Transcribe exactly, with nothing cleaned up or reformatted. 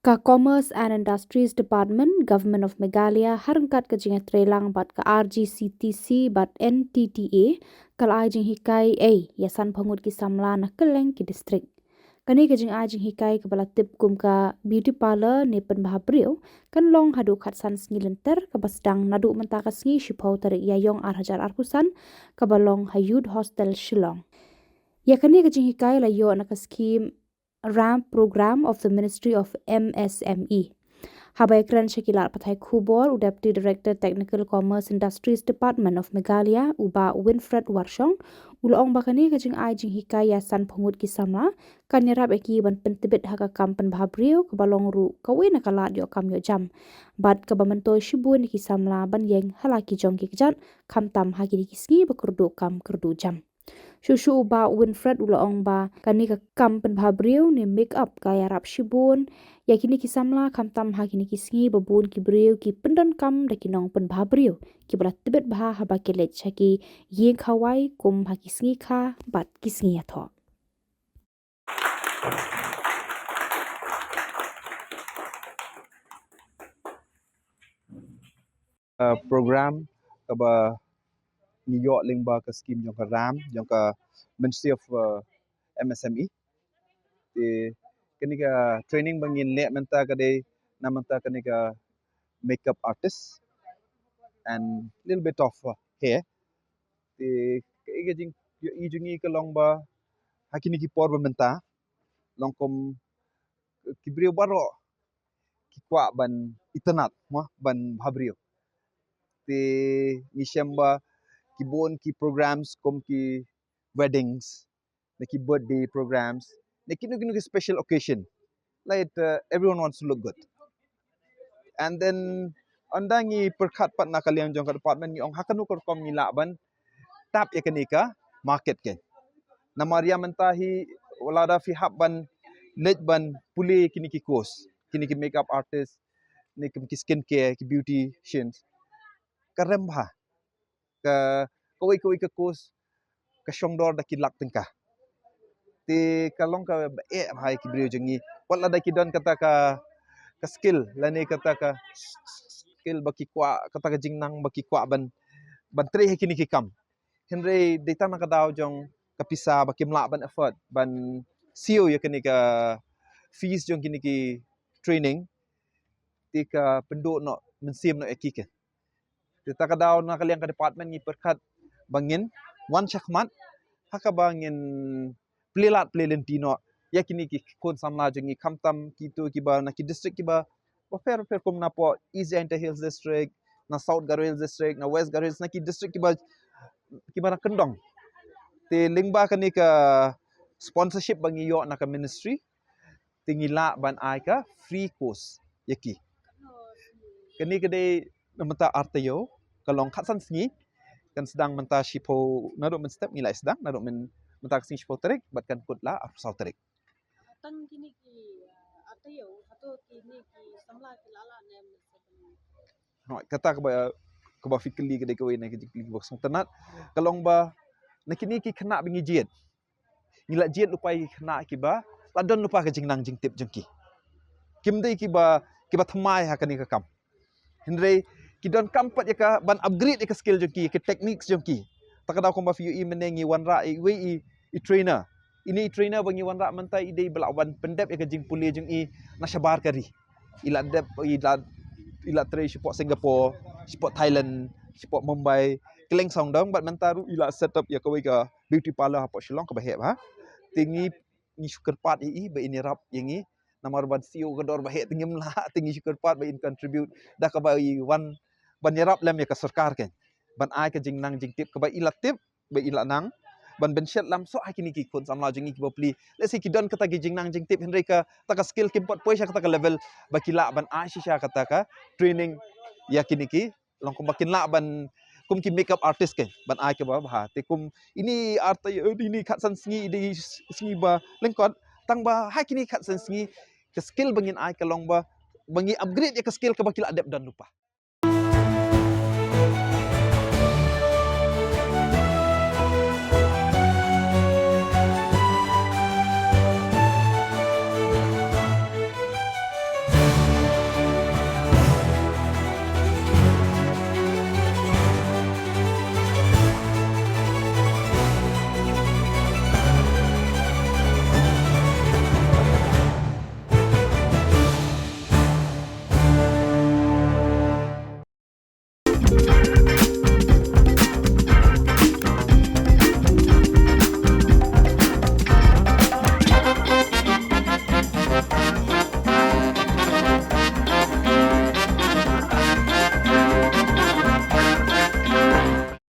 Ka Commerce and Industries Department, Government of Meghalaya, ha ryngkat ka jingïatreilang bad ka R G C T C bad N T T A, ka la ai jinghikai ei ïa san phew ngut ki samla na kylleng ki district. Kane ka jingai jinghikai kaba la tip kum ka beauty parlour ne pynbha briew, kan long haduh khatsan sngi lynter, kaba sdang naduh mynta ka sngi shiphew tarik Ïaïong ar hajar arphew san, kaba long ha Youth Hostel Shillong. Ïa kane ka jinghikai la ïoh na ka skhim RAMP program of the Ministry of M S M E. Haba ïakren sha ki lad pathai khubor, u Deputy Director Technical Commerce Industries Department of Meghalaya, u Bah Winfred Warshong, u la ong ba kane ka jingai jinghikai ïa san phew ngut ki samla kan ïarap ïa ki ban pyntbit ha ka kam pynbha briew, kaba long ruh kawei na ka lad ïoh kam ïoh jam, bad kaba myntoi shibun ïa ki samla ban ïeng ha la ki jong ki kjat, khamtam ha kine ki sngi ba kyrduh kam kyrduh jam. Shuh shuh u Bah Winfred u la ong ba kane ka kam pynbha briew ne make up ka ïarap shibun ïa kine ki samla, khamtam ha kine ki sngi ba bun ki briew ki pyndonkam da ki nongpynbha briew kiba la tbit bha haba ki leit sha ki ïing khawai, kum ha ki sngi kha bad ki sngi ïathoh. Uh, program kaba ngi ïoh lyngba ka skhim jong ka RAMP, jong ka Ministry of, uh, M S M E. Te kane ka training ba ngin leh mynta ka dei na mynta kane ka makeup artist and little bit of, uh, hair. Te ka i ka jing i jong i ka long ba ha kine ki por ba mynta long kum ki briew baroh ki kwah ban itynnad, mo, ban bha briew. Te ngi shem ba ki bun ki programs kum ki weddings, na ki birthday programs, na kino kino ki special occasion. Like, uh, everyone wants to look good. And then ynda ngi pyrkhat pat na ka liang jong ka department ngi ong ha kano ka rukom ngi lah ban tap ïa kane ka market kein. Namar ïa mynta hi lada phi hap ban leit ban pule kine ki course, kine ki makeup artist, ne ki skin care, ki beauticians, ka rem bha. Ka kawei kawei ka course ka shong dor da ki lak tyngka. Te ka long kaba eh bha ïa ki briew jong ngi. Wat lada ki don kata ka, ka skill lane kata ka skill ba ki kwah, kata ka jingnang ba ki kwah ban, ban trei ha kine ki kam. Hynrei dei tang na ka daw jong ka pisa ba kim lah ban afford ban siew ïa kane ka fees jong kine ki training. Te ka pynduh noh mynsiem noh ïa ki kein. Te ta ka daw na ka liang ka department ngi pyrkhat ba ngin wan shakhmat ha kaba ngin plie lad plie lynti noh ïa kine ki khun samla jong ngi, khamtam kito kiba na ki district kiba bapher bapher, kum na poh East Jaintia Hills District, na South Garo Hills District, na West Garo Hills, na ki district kiba, kiba na kyndong. Te lyngba kane ka sponsorship ba ngi ïoh na ka ministry, te ngi lah ban ai ka free course ïa ki. Kane ka dei na mynta ar taïew, ka long khatsan sngi, kan sdang mynta shiphew, naduh mynstep ngi la sdang naduh myn, mynta ka sngi shiphew tarik bad kan kut la arphew saw tarik. Tang kine ki, uh, ar taïew, hato kine ki samla ki la lah ne mynstep? Hooid, kata kaba, kaba phi kylli ka dei kawei na ki jingkylli kiba sngewtynnat. Ka long ba na kine ki khynnah ba ngi jied, ngi la jied lypa ïa ki khynnah kiba la don lypa ka jingnang jingtip jong ki. Kim dei kiba, kiba thymmai ha kane ka kam. Hynrei ki donkam pat ïa ka ban upgrade ïa ka skill jong ki, ïa ka techniques jong ki. Ta ka daw kumba phi ïohi mynne ngi wanrah ïa iwei i, i trainer. Ine i trainer ba ngi wanrah mynta i dei ba la wan pyndep ïa ka jingpule jong i na shabar ka ri. I la dep, i la, i la trei shapoh Singapore, shapoh Thailand, shapoh Mumbai, kylleng sawdong, bad mynta ruh i la set up ïa kawei ka beauty parlour hapoh Shillong kaba heh bha. Te ngi, ngi shu kyrpad ïa i ba in ïarap ïa ngi, namar ban siew ka dor ba heh te ngim lah, te ngi shu kyrpad ba in contribute da kaba i wan ban ïarap lem ïa ka sorkar kein, ban ai ka jingnang jingtip kaba i la tip, ba i la nang ban pynshet lamsoh ha kine ki khun samla jong ngi kiba plie. Lehse ki don kata ki jingnang jingtip hynrei kata ka skill kim pat poi sha kata ka level ba ki lah ban ai shisha kata ka training ïa kine ki, long kumba kin lah ban kum ki makeup artist kein, ban ai kaba bha. Te kum ine ar taïew, ine khatsan sngi i dei sngi ba lyngkot, tang ba ha kine khatsan sngi ka skill ba ngin ai ka long ba, ba ngi upgrade ïa ka skill kaba ki la dep don lypa.